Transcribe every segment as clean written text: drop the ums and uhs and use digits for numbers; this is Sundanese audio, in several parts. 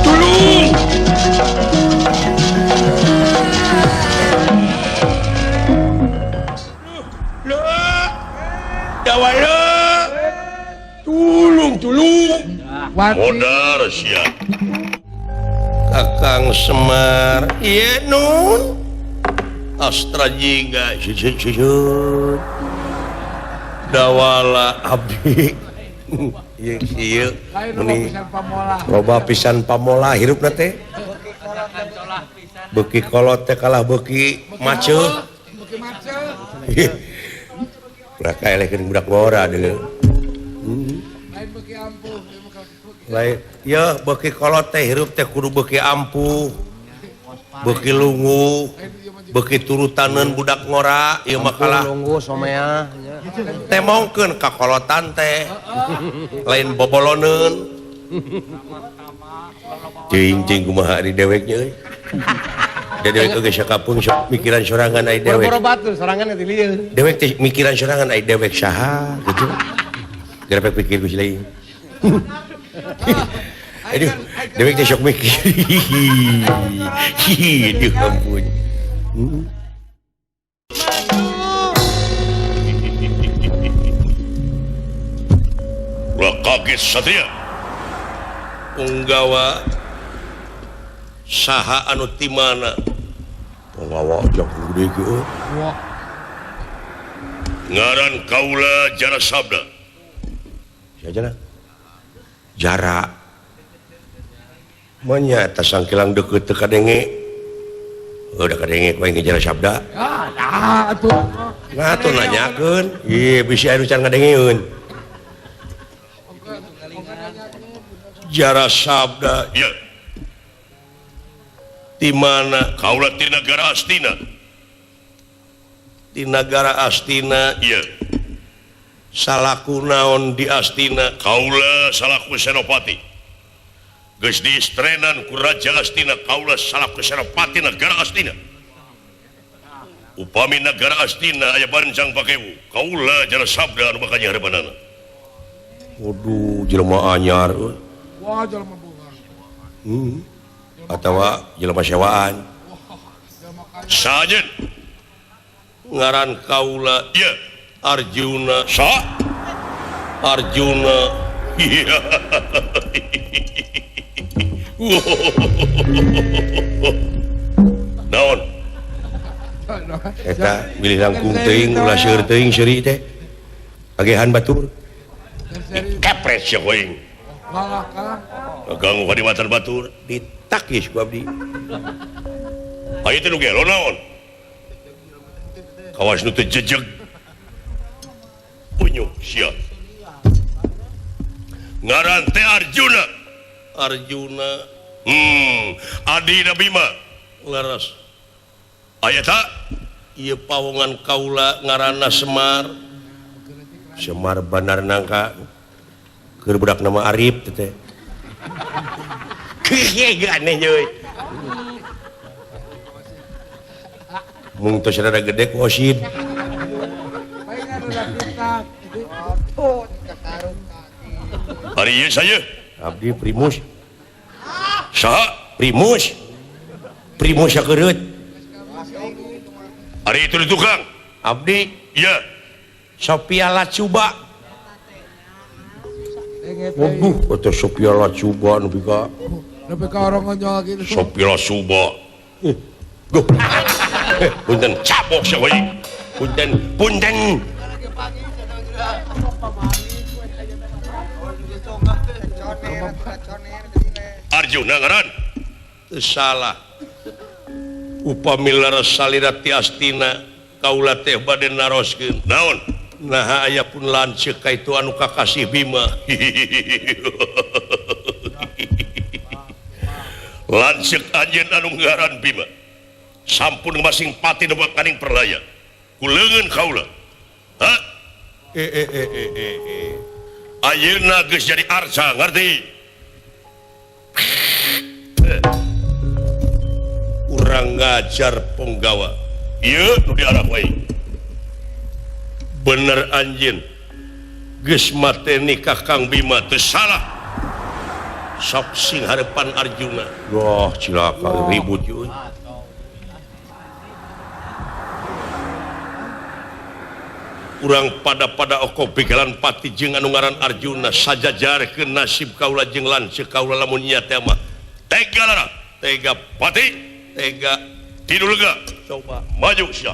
Tulung. Dawala. Tulung, tulung. Modar sia. Kakang Semar. Iya nun. Astra jingga. Dawala abdi. Ieu ieu meni loba pisan pamola hirupna teh. Beuki kolot teh kalah beuki maceuh. Budak kaelekeun budak ngora deuleu. Lain beuki ampuh. Lain ya beuki kolot teh hirup teh kudu beuki ampuh. Beuki lungu, beuki turutaneun budak ngora ieu mah kalah lungguh somea temongkeun ka kolotan teh. Lain boboloneun. Cing cing kumaha ari dewek nya euy. Da dewek oge sakapeung sok mikiran sorangan ari dewek. Boro-boro batur sorangan teh lieur. Dewek teh mikiran sorangan ari dewek saha gitu. Gerepek pikir ku si lain. Aduh, dewek teh sok mikir. Aduh ampun. Ulah kaget Satria. Punggawa saha anu ti mana? Punggawa jok gede kieu. Wah. Ngaran kaula Jara Sabda. Sia jara. Manya eta sangkilang deukeut teu kadenge. Udah kadenge ku aing Jara Sabda. Ah, atuh. Nah atuh nanyakeun. Ieu bisi anu can ngadengeun. Jara Sabda. Ya. Di mana? Kaula ti nagara Astina. Di nagara Astina. Iya. Salaku naon di Astina? Kaula salaku senopati. Geus diistrenan ku Raja Astina, kaula salaku senopati nagara Astina. Upami nagara Astina aya bancang pakewu, kaula Jara Sabda anu bakal nyahrepanana. Waduh, jelema anyar euy. Wah, jelema boga. Atawa jelema sewaan. Sajen ngaran kaula ieu Arjuna. Sa Arjuna. Naon? Eta bilih langkung teuing ulah seueur teuing seuri teh. Agehan batur. Kepres sia aing. Kalah kalah. Ganggu kadimatan batur. Ditakis ku abdi. Aya teh nu gelo naon? Kawas nu teu jejeg. Unyuk sia. Ngaran teh Arjuna. Arjuna. Adina Bima. Leres. Aya ta? Ieu pawongan kaula ngaranna Semar. Semar Bandar Nangka. Keur budak nama Arif teh. Kieu aneh euy. Mung tos rada gede ku osid. Ari ieu saya. Abdi Primus. Saha? Primus. Primus sakereut. Ari itu di tukang. Abdi iya. Sophia Lacuba. Waduh, atau Sophia Lacuba nepi ka nepi ka orang ngonyol gitu. Sophia Lacuba. Guh. Punten cabok sia we. Punten, punten. Arjuna ngaran. Teu salah. Upami leres salira ti Astina kaula teh bade naroskeun. Naon? Naha aya pun lanceuk ka itu anu kakasih Bima. Lanceuk anjeun anu ngaran Bima. Sampun masing pati nu kaning perlaya. Ku leungeun kaula. Ha? Ayeuna geus jadi arca, ngarti? Urang ngajar punggawa. Ieu nu diarah wae. Bener anjeun. Geus mateni Kakang Bima teu salah. Sok sing harepan Arjuna. Wah, cilaka ribut euy. Urang pada-pada oko begalan pati jeung anu ngaran Arjuna sajajarkeun nasib kaula jeung lanceuk kaula lamun nya teh mah tega lara, tega pati, tega tidur lega. Coba maju sia.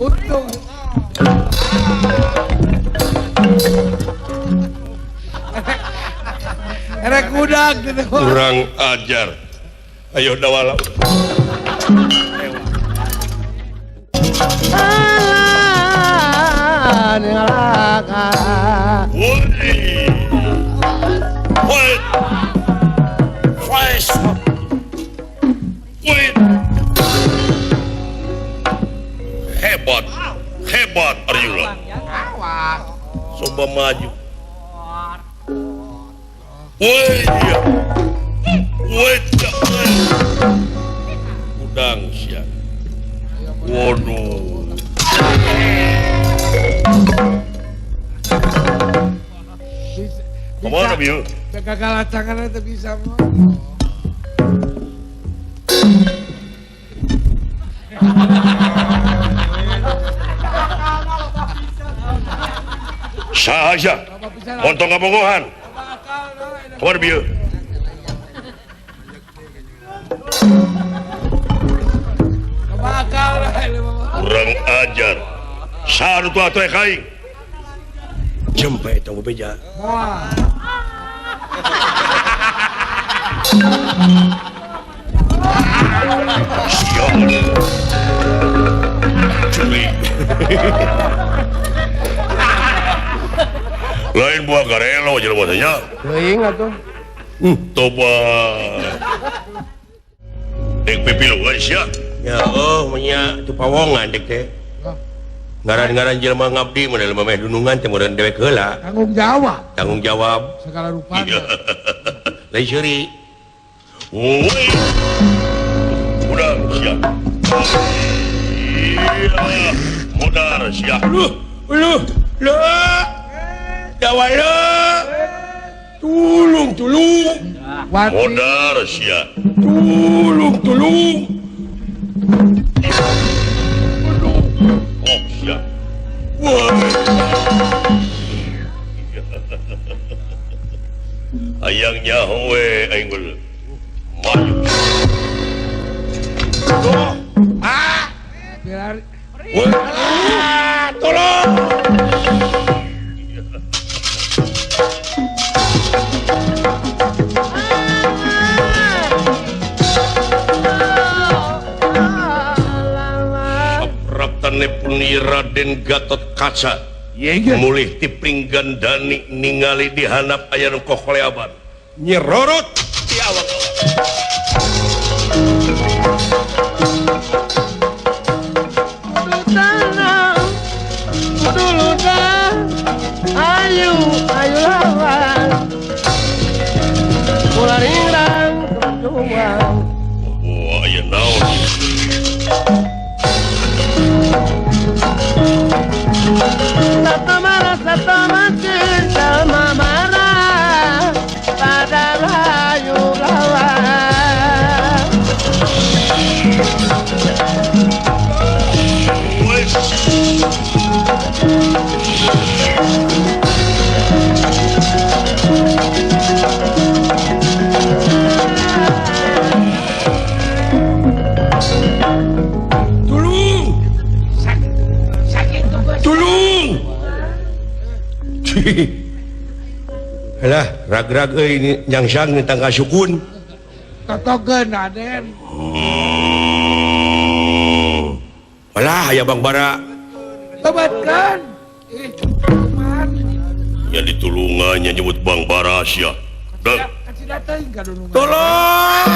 Untung. Erek udag gitu. Kurang ajar. Ayo dawala. Hebat, hebat Arjuna. Coba maju. Woi, woi, udang sia. Waduh. Kemana bieu? Gagal tangan itu bisa mah. Saha montong kabogohan. Kemana bieu? Kurang ajar. Saha nu atuh kaing. Jempe tong beja. Curi. Lain buah garelo jelema teh nya. Teuing atuh. Toba. Dek pipiluan sia. Ya oh nya tu pawongan dek teh. Ngaran-ngaran jelema ngabdi mun jelema meh dunungan teh meureun dewek heula. Tanggung jawab. Tanggung jawab segala rupana. Lain seuri. Woi. Modar sia. Iya, modar sia. Luh, luh, luh. Dawala. Tulung, tulung. Modar sia. Tulung, tulung. Oh, sia. Wah. Hayang nyaho we aing geus. Maju. Tuh. Ah. Wah, tolong. Sapraptane Raden Gatot Kaca mulih ti Pringgandani ningali dihanap aya nu kokoleaban nyerorot di awak-awak. Ayu, ayu lawan mularirang berjuang. Wah, aya naon? Satu marah, satu makin sama marah pada ayu lawan. Tulung! Tulung! Alah, rag-rag euy nyangsang ni tangka sukun. Totogeun Aden. Alah, aya Bang Bara. Tobatkan. Ih, cuman. Nya ditulungan nya nyebut Bang Bara sia. Dang. Tolong!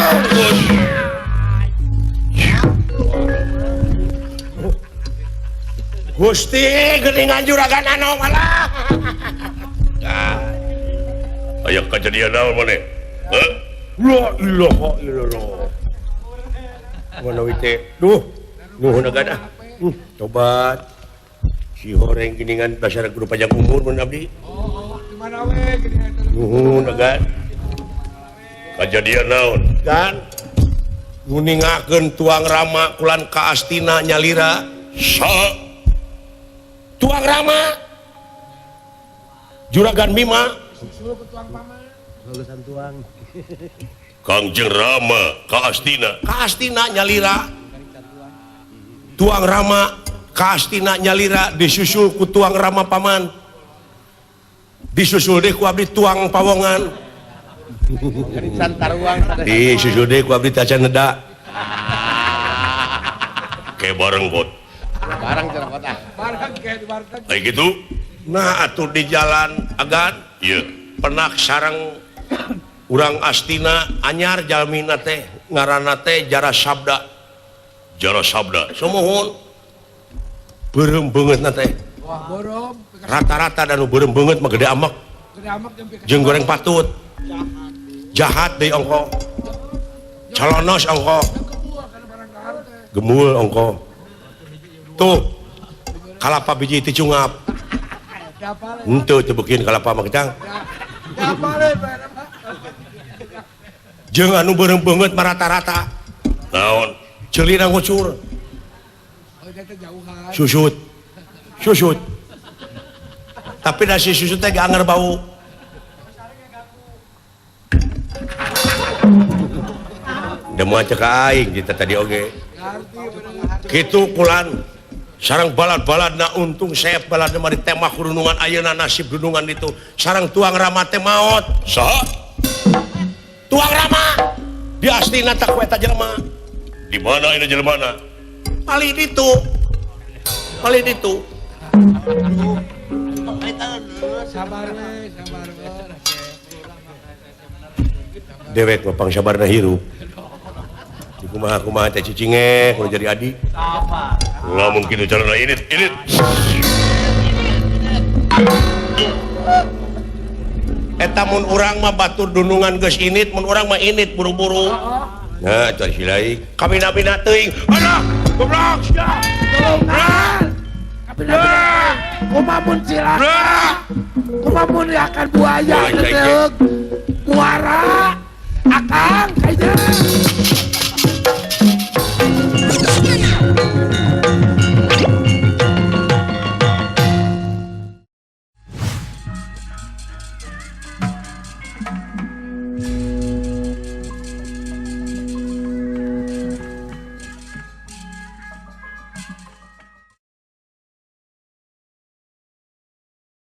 Gusti geuningan juragan anom alah. Aya kajadian naon maneh? Heuh? La ilaha illallah. Manawi teh duh nuhun agan ah. Tobat. Si horeng geningan dasar kudu panjang umur mun abdi. Oh, di mana we geuningan. Nuhun agan. Kajadian naon? Kan nguningakeun tuang Rama kulan ka Astina nyalira. Sa tuang Rama Juragan Bima Kangjeng Rama ka Astina. Ka Astina nyalira. Tuang Rama ka Astina nyalira disusul ku tuang Rama paman. Disusul deui ku abdi tuang pawongan. Disusul deui ku abdi tacan neda. Ke bareng bot. Bareng cenah kota. Bareng ke di warteg. Kayak gitu. Nah atuh di jalan agan ieu penak sareng urang Astina anyar jalmina teh ngaranna teh Jara Sabda. Jara Sabda. Sumuhun. Beureum beungeutna teh. Wah, beureum. Rata-rata dan nu beureum beungeut mah gede amek. Gede amek jeung goreng patut. Jahat deui ongko. Calonos ongko. Gemul ongko. Tuh. Kalapa biji teh cungap. Henteu teu beukeun kalapa mah kecang. Jeung anu beureum beungeut mah rata-rata. Naon? Ceulina ngucur. Susut. Susut. Tapi da si susut teh anger bau. Da moal cek aing kita tadi oge. Kitu kulan sarang balad-baladna untung seep baladna mah ditembak dunungan ayeuna nasib dunungan ditu. Sarang tuang Rama teh maot. Saha? Tuang Rama. Di Astina teh ku eta jelema. Di mana ini jelemana? Palih ditu. Palih ditu. Sabar we, sabar we. Dewek mah pangsabarna hirup. Di kumaha-kumaha teh cicingeh kudu jadi adi. Sabar. Lamun kitu carana init, init. Eta mun urang mah batur dunungan geus init, mun urang mah init buru-buru. Nah, cari silai. Kabina-bina teuing. Alah, goblok sia. Tulungan. Kabina-bina. Kumaha mun cilaka. Kumaha mun akan buaya teh muara. Akang kayaknya.